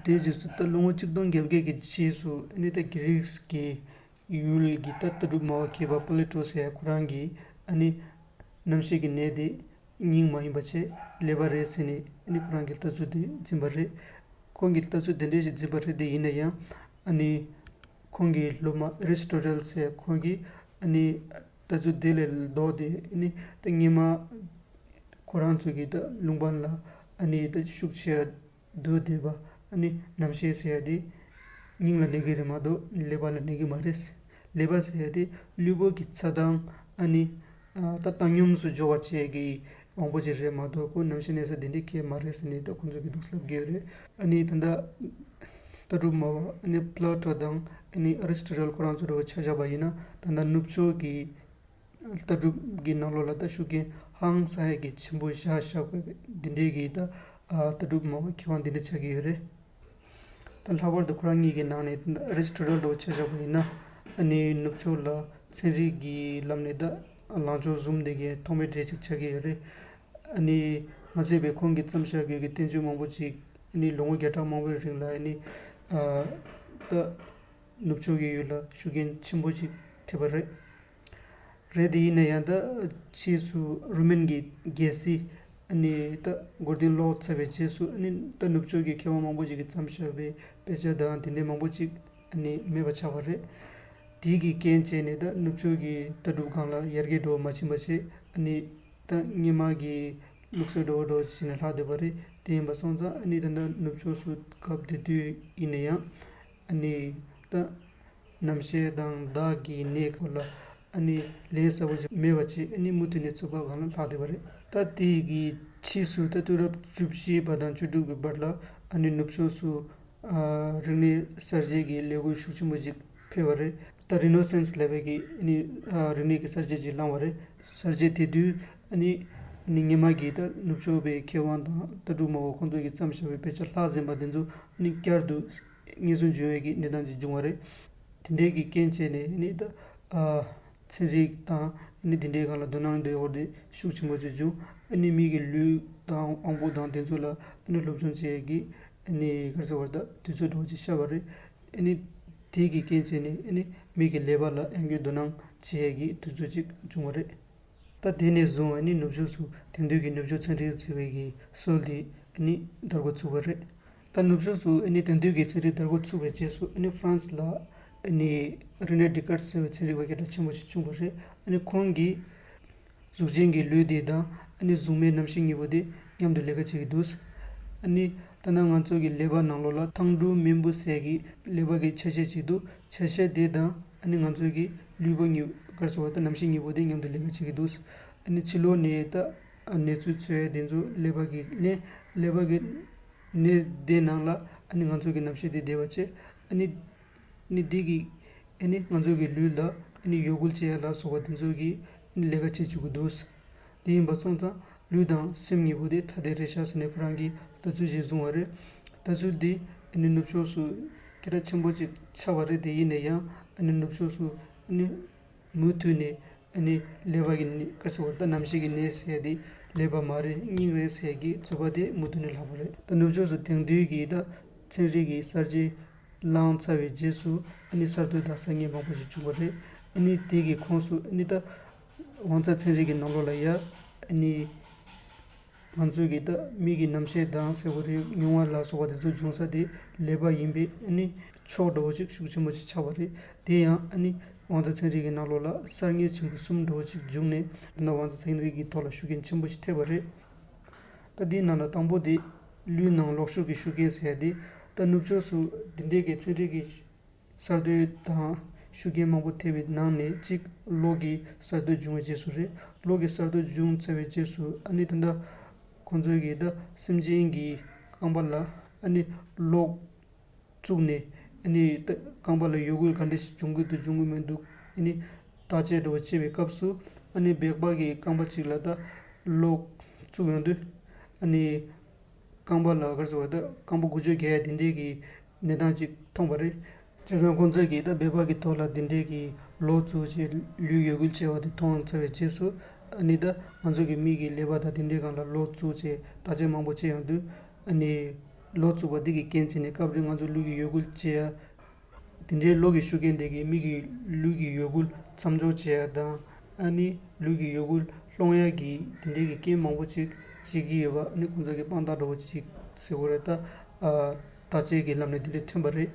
དེའི་རྗེས་སུ་ད་ལོ་ངོ་གཅིག་སྟོང་བརྒྱད་བརྒྱ་གི་རྗེས་སུ་ཨ་ནི་ད་གྷི་རིག་གི་ཡུལ་གྱི་ད་ལྟ་གྲུབ་སྨྲ་བ་མཁས་པ་པ་ལེ་ཊོ་ཟེར་ཡ་ཁོ་རང་གིས་ཨ་ནི་རྣམ་ཤེས་ཀྱི་གནས་དེ་སྙིང་མ་ཡིན་པ་བྱས་ཀླད་པ་རེད་ཟེར་ནས་ཨ་ནི་ཁོ་རང་གི་ལྟ་ཚུལ་དེ་འཛིན་པ་རེད། ཁོང་གིས་ལྟ་ཚུལ་དེ་འདྲས་ཞིག་འཛིན་པ་རེད་དེ་ཡིན་ན་ཡང་ཨ་ནི་ཁོང་གི་སློབ་མ་ཨེ་རི་སི་ཊོ་ཊལ་ཟེར་ཡ་ཁོང་གིས་ཨ་ནི་ལྟ་ཚུལ་དེ་ལས་ལྡོག་སྟེ་ཨ་ནི་ད་སྔོན་མ། ཁོ་རང་ཚོ་གིས་ད་ལུང་པ་ལ་ཨ་ནི་ད་ཤུགས་ཆེ་བ་བསྡུ་བསྡད་པ་ཨ་ནི་རྣམ་ཤེས་ཟེར་ཡ་དེ་སྙིང་ལ་གནས་ཀྱི་རེད་མ་གཏོགས་ཀླད་པ་ལ་གནས་ཀྱི་མ་རེད། ཀླད་པ་ཟེར་ཡ་དེ་ལུས་པོ་གི་ཚ་གྲང་ཨ་ནི་ད་བཏང་སྙོམས་སུ་འཇོག་པར་བྱེད་ཀྱི་དབང་པོ་ཅིག་རེད་མ་གཏོགས་ཁོ་རྣམ་ཤེས་གནས་ས་དེ་འདྲའི་གང་ཡང་མ་རེད་ཟེར་ནས་ད་ཁོང་ཚོ་གིས་འདུག་ལབ་ཀྱི་ཡོད་རེད། ཨ་ནི་ད་ལྟ་ལྟ་གྲུབ་སྨྲ་བ་ཨ་ནི་པ་ལེ་ཊོ་དང་ཨ་ནི་ཨེ་རི་སི་ཊོ་ཊལ་ཁོ་རང་ཚོ་འདྲ་བོ་ཆ་བཞག་པ་ཡིན་ན་ད་ལྟ་ནུབ་ཕྱོགས་ཀྱི། ལྟ་གྲུབ་ཀྱི་ནང་ལོགས་ལ་ད་ཤུགས་རྐྱེན་ཧང་སང་ཡ་གི་ཆེན་པོ་བཞག་བཞག་པའི་འདི་འདྲའི་གི་ད་ལྟ་གྲུབ་སྨྲ་བ་མཁས་དབང་འདི་འདྲ་ཆགས་ཀྱི་ཡོད་རེད། ད་ལྷག་པར་དུ་ཁོ་རང་གཉིས་ཀྱི་ནང་ནས་ཨེ་རི་སི་ཊོ་ཊལ་འདྲ་བོ་ཆ་བཞག་པ་ཡིན་ན་ཨ་ནི་ནུབ་ཕྱོགས་ལ་ཚན་རིག་གི་ལམ་ནས་ད་ལངས་ཕྱོགས་བཟུང་བསྡད་མཁན་ཐོག་མའི་གྲས་ཅིག་ཆགས་ཀྱི་ཡོད་རེད། ཨ་ནི་མ་ཟད་པའི་ཁོང་གིས་བརྩམས་བཞག་རྒྱུ་གི་བསྟན་བཅོས་མང་པོ་ཅིག་ཨ་ནི་ལོ་ངོ་བརྒྱ་ཕྲག་མང་པོའི་རིང་ལ་ཨ་ནི་ཨ་ ད་ནུབ་ཕྱོགས་ཀྱི་ཡུལ་ལ་ཤུགས་རྐྱེན་ཆེན་པོ་ཞིག་ཐེབས་པ་རེད། རེད་དེ་ཡིན་ན་ཡང་ད་ཕྱིས་སུ་རོ་མན་གྱི་རྒྱལ་སྲིད་ཨ་ནི་ད་མགོ་རྟིང་སློག་ཚར་བའི་རྗེས་སུ་ཨ་ནི་ད་ནུབ་ཕྱོགས་ཀྱི་མཁས་དབང་མང་པོ་ཞིག་གིས་བརྩམས་བཞག་པའི་དཔེ་ཆ་དང་དེ་འདྲའི་མང་པོ་ཞིག་ཨ་ནི་མེད་པ་ཆགས་པ་རེད། དེ་གི་རྐྱེན་བྱས་ནས་ད་ནུབ་ཕྱོགས་ཀྱི་ལྟ་གྲུབ་སྒང་ལ་ཡར་རྒྱས་འགྲོ་བ་མ་ཕྱིན་པ་བྱས། ཨ་ནི་ད་སྔོན་མ་གི་ལུགས་སྲོལ་འདྲ་བོ་འདྲ་བོ་བྱས་ནས་ལྷག་བསྡད་པ་རེད། དེ་ཡིན་པ་སོང་ཙང་ཨ་ནི་ད་ལྟ་ནུབ་ཕྱོགས་སུ་སྐབས་དེ་དུས་ཡིན་ན་ཡང་ཨ་ནི་ད་གནམ་གཤིས་དང་བདག་གི་གནས་སྐོར་ལ་ཨ་ནི་ལན་གསལ་པོ་ཞིག་མེད་པ་བྱས། ཨ་ནི་མུ་མཐུད་ནས་ཚོད་དཔག་སྒང་ལ་ལྷག་བསྡད་པ་རེད། ད་དེ་གི་ཕྱིས་སུ་ད་དུས་རབས་བཅུ་བཞི་པ་དང་བཅུ་དྲུག་པའི་བར་ལ་ཨ་ནི་ནུབ་ཕྱོགས་སུ་ཨ་རིག་གནས་གསར་བརྗེ་གི་ལས་འགུལ་ཤུགས་ཆེན་པོ་ཞིག་འཕེལ་བ་རེད། ད་རི་ནོ་སེན་སི་ལབ་པའི་གི་ཨ་ནི་ཨ་རིག་གནས་ཀྱི་གསར་བརྗེ་ཅིག་བསླངས་པ་རེད། གསར་བརྗེ་དེ་དུས་ཨ་ནི་ཨ་ནི་སྔོན་མ་གི་ད་ནུབ་ཕྱོགས་པའི་མཁས་དབང་དང་ལྟ་གྲུབ་སྨྲ་བ་ཁོང་ཚོ་གིས་བརྩམས་བཞག་པའི་དཔེ་ཆ་ལྷག་ཟིན་པ་དེ་ཚོ་ཨ་ནི་བསྐྱར་དུ་རྙེད་སོན་བྱུང་བའི་གི་གནས་སྟངས་ཅིག་བྱུང་བ་རེད། དེ་འདྲའི་གི་རྐྱེན་བྱས་ནས་ཨ་ནི་ད་ཨ་ཚན་རིག་དང་ཨ་ནི་དེ་འདྲའི་སྒང་ལ་དོ་སྣང་འདྲ་བོ་དེ་ཤུགས་ཆེན་པོ་ཅིག་བྱུང་། ཨ་ནི་མི་གི་ལུས་དང་དབང་པོ་དང་དེ་ཚོ་ལ་ཨ་ནི་སློབ་སྦྱོང་བྱེད་ཡས་ཀྱི་ཨ་ནི་ག་རེ་ཟེར་བ་རེད། ད་དུས་ཚོད་འདྲ་བོ་ཅིག་ཤར་བ་རེད། ཨ་ནི་དེ་གི་རྐྱེན་བྱས་ནས་ཨ་ནི་མི་གི་ཀླད་པ་ལ་ཨང་ཀི་དོ་སྣང་བྱེད་ཡས་ཀྱི་དུས་ཚོད་ཅིག་བྱུང་བ་རེད། ད་དེ་ནས་བཟུང་ཨ་ནི་ནུབ་ཕྱོགས་སུ་དེང་དུས་ཀྱི་ནུབ་ཕྱོགས་ཚན་རིག་ཟེར་བའི་གི་སྲོལ་དེ་ཨ་ནི་དར་འགོ་ཚུགས་པ་རེད། ད་ནུབ་ཕྱོགས་སུ་ཨ་ནི་དེང་དུས་ཀྱི་ཚན་རིག་དར་འགོ་ཚུགས་པའི་རྗེས་སུ་ཨ་ནི་ཧྥ་རན་སི་ལ་ཨ་ནི་རེ་ནེ་ཌི་ཀར་ཟེར་བའི་ཚན་རིག་པ་སྐད་གྲགས་ཆེན་པོ་ཞིག་བྱུང་བ་རེད། ཨ་ནི་ཁོང་གིས་གཟུགས་ཅན་གྱི་ལུས་དེ་དང་ཨ་ནི་གཟུགས་མེད་རྣམ་ཤེས་གཉིས་པོ་དེ་མཉམ་དུ་ལས་ཀ་བྱེད་ཀྱི་འདུག་ཨ་ནི་ད་ལྟ་ང་ཚོ་གི་ཀླད་པ་ནང་ལོགས་ལ་ཐང་ཀྲུའུ་རྨེན་བུ་ཟེར་གྱི་ཀླད་པ་གི་ཆ་ཤས་ཅིག་འདུག་ཆ་ཤས་དེ་དང་ཨ་ནི་ང་ཚོ་གི་ལུས་པོ་གཉིས་ག་རེ་ཟེར་བ་ད་རྣམ་ཤེས་གཉིས་པོ་དེ་མཉམ་དུ་ལས་ཀ་བྱེད་ཀྱི་འདུག་ཨ་ནི་ཕྱི་ལོགས་ནས་ད་ཨ་གནས་ཚུལ་འཚོལ་ཡ་དེ་ཚོ་ཀླད་པ་གི་ལེན། ཀླད་པ་གི་ནས་དེ་ནང་ལ་ཨ་ནི་ང་ཚོ་གི་རྣམ་ཤེས་དེ་བསྡད་པ་བྱས། ཨ་ནི་ཨ་ནི་འདི་གི་ཨ་ནི་ང་ཚོ་གི་ལུས་ལ་ཨ་ནི་ཡོ་འགུལ་བྱེད་ཡ་ལ་སོགས་པ་དེ་ཚོ་གི་ཨ་ནི་ལས་ཀ་བྱེད་བཅུག་གི་འདུག་དེ་ཡིན་པ་སོང་ཙང་ལུས་དང་སེམས་གཉིས་པོ་དེ་ཐ་དད་རེད་ཤག་ཟེར་ནས་ཁོ་རང་གིས་ལྟ་ཚུལ་ཞིག་བཟུང་བ་རེད། ལྟ་ཚུལ་འདི་ཨ་ནི་ནུབ་ཕྱོགས་སུ་སྐད་གྲགས་ཆེན་པོ་ཅིག་ཆགས་པ་རེད། དེ་ཡིན་ན་ཡང་ཨ་ནི་ནུབ་ཕྱོགས་སུ་ཨ་ནི་མུ་མཐུད་ནས་ཨ་ནི་ཀླད་པ་གི་ནད་ག་ཟེར་བ་ད་རྣམ་ཤེས་ཀྱི་ནད་ཟེར་ཡ་དེ་ཀླད་པ་མ་རེད་སྙིང་རེད་ཟེར་ཡ་གི་རྩོད་པ་དེ་མུ་མཐུད་ནས་ལྷག་པ་རེད། ད་ནུབ་ཕྱོགས་སུ་དེང་དུས་ཀྱི་ད་ཚན་རིག་གི་གསར་བརྗེ་བསླངས་ཚར་བའི་རྗེས་སུ་ཨ་ནི་གསར་གཏོད་དང་གསར་རྙེད་མང་པོ་ཞིག་བྱུང་བ་རེད། ཨ་ནི་དེ་གི་ཁོངས་སུ་ཨ་ནི་ད་དབང་རྩ་ཚན་རིག་གི་ནང་ལོགས་ལ་ཡ་ཨ་ནི་ང་ཚོས་ཀྱི་ད་མིག་གི་རྣམ་ཤེས་དང་ཟེར་བ་རེད། མྱོང་བ་ལ་སོགས་པ་དེ་ཚོ་འབྱུང་ས་དེ་ཀླད་པ་ཡིན་པས་ཨ་ནི་ཕྱོགས་འདྲ་བོ་ཅིག་ཤུགས་ཆེན་པོ་ཅིག་ཆགས་པ་རེད། དེ་ཡང་ཨ་ནི་དབང་རྩ་ཚན་རིག་གི་ནང་ལོགས་ལ་གསར་རྙེད་ཆེན་པོ་གསུམ་འདྲ་བོ་ཅིག་བྱུང་ནས་ད་ལྟ་དབང་རྩ་ཚན་རིག་གི་ཐོག་ལ་ཤུགས་རྐྱེན་ཆེན་པོ་ཞིག་ཐེབས་པ་རེད། ད་དེའི་ནང་ལ་དང་པོ་དེ་ལུས་ནང་ལོག་ཤུགས་ཀྱི་ཤུགས་རྐྱེན་ཟེར་ཡ་དེ། ད་ནུབ་ཕྱོགས་སུ་འདི་འདྲའི་གི་ཚན་རིག་གི་གསར་གཏོད་དང་ཤུགས་རྐྱེན་མང་པོ་ཐེབས་པའི་ནང་ནས་གཅིག་གློག་གི་གསར་གཏོད་བྱུང་བའི་རྗེས་སུ་རེད། གློག་གི་གསར་གཏོད་བྱུང་ཚར་བའི་རྗེས་སུ་ཨ་ནི་ད་ལྟ་ཁོང་ཚོས་གི་ད་སེམས་ཅན་གྱི་རྐང་པ་ལ་ཨ་ནི་གློག་བཙུགས་ནས་ཨ་ནི་ད་རྐང་པ་ལ་ཡོ་འགུལ་ག་འདྲ་ཞིག་འབྱུང་གི་འདུག་འབྱུང་གི་མི་འདུག་ཨ་ནི་བརྟག་དཔྱད་འདྲ་བོ་བྱེད་པའི་སྐབས་སུ་ཨ་ནི་སྦལ་པ་གི་རྐང་པ་གཅིག་ལ་ད་གློག་བཙུགས་ཡོང་དུས་ཨ་ནི་རྐང་པ་ལ་ག་རེ་ཟེར་བ་ད་རྐང་པ་འགུལ་སྐྱོད་རྒྱག་ཡ་དེ་འདྲའི་གི་གནས་སྟངས་ཅིག་མཐོང་བ་རེད། བྱས་ཙང་ཁོང་ཚོས་ཀྱིས་ད་སྦལ་པ་གི་ཐོག་ལ་དེ་འདྲའི་གི་གློག་བཙུགས་བྱས་ལུས་ཡོ་འགུལ་བྱེད་པ་དེ་མཐོང་ཚར་བའི་རྗེས་སུ་ཨ་ནི་ད་ང་ཚོ་གི་མི་གི་ཀླད་པ་དང་དེ་འདྲའི་སྒང་ལ་གློག་བཙུགས་བྱས་བརྟག་དཔྱད་མང་པོ་བྱས་ཡོང་དུས་ཨ་ནི་གློག་བཙུགས་པ་འདི་གི་རྐྱེན་བྱས་ནས་སྐབས་རེ་ང་ཚོ་ལུས་ཀྱི་ཡོ་འགུལ་བྱེད་ཡ། དེ་འདྲའི་གློག་གི་ཤུགས་རྐྱེན་དེ་གིས་མི་གི་ལུས་ཀྱི་ཡོ་འགུལ་མཚམས་འཇོག་བྱེད་ཡ་དང་ཨ་ནི་ལུས་ཀྱི་ཡོ་འགུལ་སློང་ཡ་གི་དེ་འདྲའི་གི་རྐྱེན་མང་པོ་ཅིག་བྱེད་ཀྱི་ཡོད་པ་ཨ་ནི་ཁོང་ཚོ་གི་དཔང་རྟགས་འདྲ་བོ་ཅིག་ཟེར་དགོས་རེད། ད་ཨ་བརྟག་དཔྱད་ཀྱི་ལམ་ནས་དེ་འདྲ་ཐོན་པ་རེད།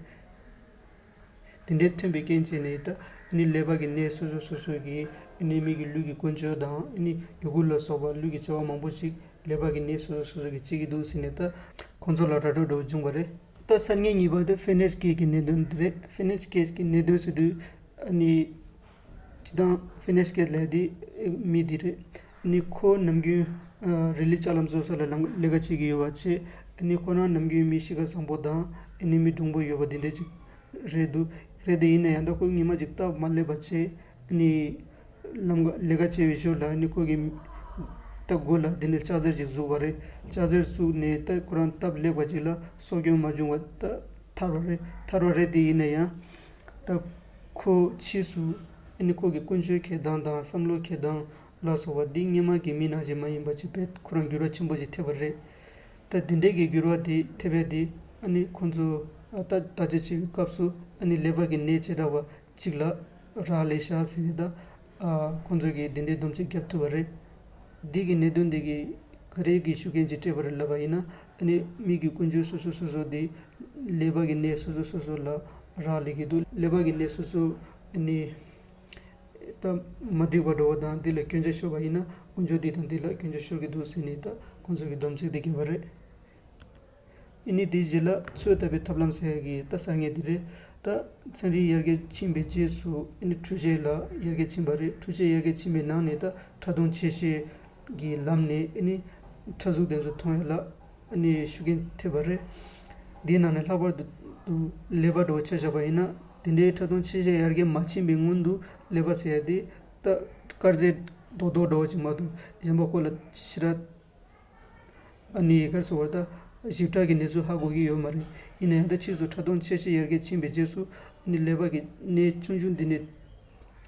དེ་འདྲའི་ཐོན་པའི་རྐྱེན་བྱས་ནས་ད་ཨ་ནི་ཀླད་པ་གི་ནད་སོ་སོ་སོ་སོ་གི་ཨ་ནི་མི་གི་ལུས་ཀྱི་ཀུན་སྤྱོད་དང་ཨ་ནི་ཡོ་འགུལ་ལ་སོགས་པ་ལུས་ཀྱི་བྱ་བ་མང་པོ་ཅིག་ཀླད་པ་གི་ནད་སོ་སོ་སོ་སོ་གི་བྱེད་ཀྱི་འདུག་ཟེར་ནས་ད་ཁོང་ཚོ་ལ་ར་སྤྲོད་འདྲ་བོ་བྱུང་བ་རེད། ད་གསར་རྙེད་གཉིས་པ་དེ་ཧྥེ་ནེ་ཤི་ཀེ་གི་གནད་དོན་དེ་རེད། ཧྥེ་ནེ་ཤི་ཀེ་གི་གནད་དོན་ཟེར་དུས་ཨ་ནི་སྤྱིར་བཏང་ཧྥེ་ནེ་ཤི་ཀེ་ལབ་དེ་མི་དེ་རེད། ཨ་ནི་ཁོ་ནམ་རྒྱུན་ཨ་རི་ལི་ལྕགས་ལམ་བཟོ་ས་ལ་ལམ་ལས་ཀ་བྱེད་ཀྱི་ཡོད་པ་བྱས། ཨ་ནི་ཁོ་རང་ནམ་རྒྱུན་མི་གཤིས་ཀ་བཟང་པོ་དང་ཨ་ནི་མི་གྲུང་པོ་ཡོད་པ་དེ་འདྲ་ཅིག་རེད་འདུག་རེད་དེ་ཡིན་ན་ཡང་ད་ཁོ་ཉི་མ་ཅིག་སྟབས་མ་ལེགས་པ་བྱས། ཨ་ནི་ལམ་ལས་ཀ་བྱས་པའི་ཞོར་ལ་ཨ་ནི་ཁོ་གི་ད་མགོ་ལ་དེ་ནས་ལྕགས་གཟེར་ཅིག་ཟུག་པ་རེད། ལྕགས་གཟེར་ཟུག་ནས་ད་ཁོ་རང་སྟབས་ལེགས་པ་ཅིག་ལ་སྲོག་སྐྱོན་མ་བྱུང་བ་ད་ཐར་བ་རེད། ཐར་བ་རེད་དེ་ཡིན་ན་ཡང་ད་ཁོ་ཕྱིས་སུ་ཨ་ནི་ཁོ་གི་ཀུན་སྤྱོད་འཁྱེར་སྟངས་དང་བསམ་བློ་འཁྱེར་སྟངས་ལ་སོགས་པ་འདི་སྔོན་མ་གི་མི་ནང་བཞིན་མ་ཡིན་པ་ཅིག་དཔེ་ཁོ་རང་འགྱུར་བ་ཆེན་པོ་ཅིག་ཐེབས་པ་རེད། ད་དེ་འདྲའི་གི་འགྱུར་བ་དེ་ཐེབས་ཡ་དེ་ཨ་ནི་ཁོ་ཚོ་ ཨ་ད་བརྟག་དཔྱད་བྱེད་པའི་སྐབས་སུ་ཨ་ནི་ཀླད་པ་གི་ནད་བྱེ་བྲག་པ་གཅིག་ལ་རག་ལས་ཤག་ཟེར་ནས་ད་ཨ་ཁོང་ཚོ་གིས་འདི་འདྲའི་སྡོམ་ཚིག་བརྒྱབ་ཐུབ་པ་རེད། འདི་གི་གནད་དོན་འདི་གི་ག་རེ་གི་ཤུགས་རྐྱེན་གྱིས་སྤྲད་པ་རེད་ལབ་པ་ཡིན་ན། ཨ་ནི་མི་གི་ཀུན་སྤྱོད་སོ་སོ་སོ་སོ་འདི་ཀླད་པ་གི་ནད་སོ་སོ་སོ་སོ་ལ་རག་ལས་ཀྱི་འདུག་ཀླད་པ་གི་ནད་སོ་སོ་ཨ་ནི་ད་མ་འགྲིག་པ་འགྲོ་བ་དང་འདི་ལ་སྐྱོན་ཆ་ཤོར་བ་ཡིན་ན་ཀུན་སྤྱོད་འདི་དང་འདི་ལ་སྐྱོན་ཆ་ཤོར་གྱི་འདུག་ཟེར་ནས་ད་ཁོང་ཚོ་གི་སྡོམ་ཚིག་འདི་བརྒྱབ་པ་རེད། ཨ་ནི་དེའི་རྗེས་ལ་ཚོད་ལྟ་བའི་ཐབས་ལམ་ཟེར་ཡ་གི་ད་གསར་རྙེད་འདི་རེད། ད་ཚན་རིག་ཡར་རྒྱས་ཕྱིན་པའི་རྗེས་སུ་ཨ་ནི་འཕྲུལ་ཆས་ལ་ཡར་རྒྱས་ཕྱིན་པ་རེད། འཕྲུལ་ཆས་ཡར་རྒྱས་ཕྱིན་པའི་ནང་ནས་ད་ཕྲ་མཐོང་ཆེ་ཤེལ་གྱི་ལམ་ནས་ཨ་ནི་ཕྲ་གཟུགས་དེ་ཚོ་མཐོང་ཡ་ལ་ཨ་ནི་ཤུགས་རྐྱེན་ཐེབས་པ་རེད། འདིའི་ནང་ནས་ལྷག་པར་དུ་དུ་ཀླད་པ་འདྲ་བོ་ཆ་བཞག་པ་ཡིན་ན། དེ་འདྲའི་ཕྲ་མཐོང་ཆེ་ཤེལ་ཡར་རྒྱས་མ་ཕྱིན་པའི་སྔོན་དུ་ཀླད་པ་ཟེར་ཡ་དེ་ད་དཀར་ཟས་རྡོག་རྡོག་འདྲ་བོ་ཅིག་མ་གཏོགས་གཞན་པ་ཁོ་ལ་ཞེ་དྲག་ཨ་ནི་ག་རེ་ཟེར་བ་ད་ཞིབ་ཕྲ་གི་གནས་ཚུལ་ཧ་གོ་གི་ཡོད་མ་རེད། ཡིན་ན་ཡང་ད་ཕྱིས་སུ་ཕྲ་མཐོང་ཆེ་ཤེལ་ཡར་རྒྱས་ཕྱིན་པའི་རྗེས་སུ་ཨ་ནི་ཀླད་པ་གི་གནས་ཆུང་ཆུང་འདི་ནས་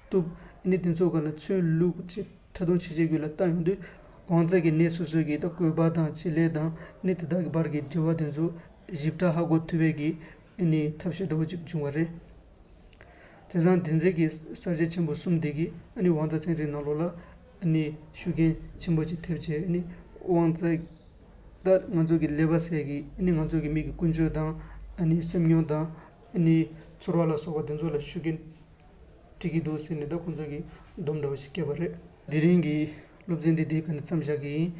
གཏུབ། ཨ་ནི་དེ་ཚོ་སྒང་ལ་ཚོན་བླུགས་བྱས་ཕྲ་མཐོང་ཆེ་ཤེལ་བརྒྱུད་ལ་བལྟ་ཡོང་དུས་དབང་རྩ་གི་གནས་སོ་སོ་གི་ད་བཀོད་པ་དང་བྱེད་ལས་དང་ཨ་ནི་དེ་དག་གི་བར་གྱི་འབྲེལ་བ་དེ་ཚོ་ཞིབ་ཕྲ་ཧ་གོ་ཐུབ་པའི་གི་ཨ་ནི་ཐབས་ཤེས་འདྲ་བོ་ཅིག་བྱུང་བ་རེད། དེང་སང་དེ་འཛེག་གི་གསར་བརྗེ་ཆེན་པོ་གསུམ་དེ་གིས་ཨ་ནི་དབང་རྩ་ཚན་རིག་ནང་ལོགས་ལ་ཨ་ནི་ཤུགས་རྐྱེན་ཆེན་པོ་ཅིག་ཐེབས་བྱས། ཨ་ནི་དབང་རྩ་ད་ང་ཚོ་གི་ཀླད་པ་ཟེར་གི་ཨ་ནི་ང་ཚོ་གི་མི་གི་ཀུན་སྤྱོད་དང་ཨ་ནི་སེམས་མྱོང་དང་ཨ་ནི་ཚོར་བ་ལ་སོགས་པ་དེ་ཚོ་ལ་ཤུགས་རྐྱེན་སྤྲད་ཀྱི་འདུག་ཟེར་ནས་ད་ཁོང་ཚོ་གིས་སྡོམ་འདྲ་བོ་ཞིག་བསྐྱལ་བ་རེད། དེ་རིང་གི་སློབ་ཚན་འདི་འདིའི་སྒང་ནས་མཚམས་བཞག་གི་ཡིན།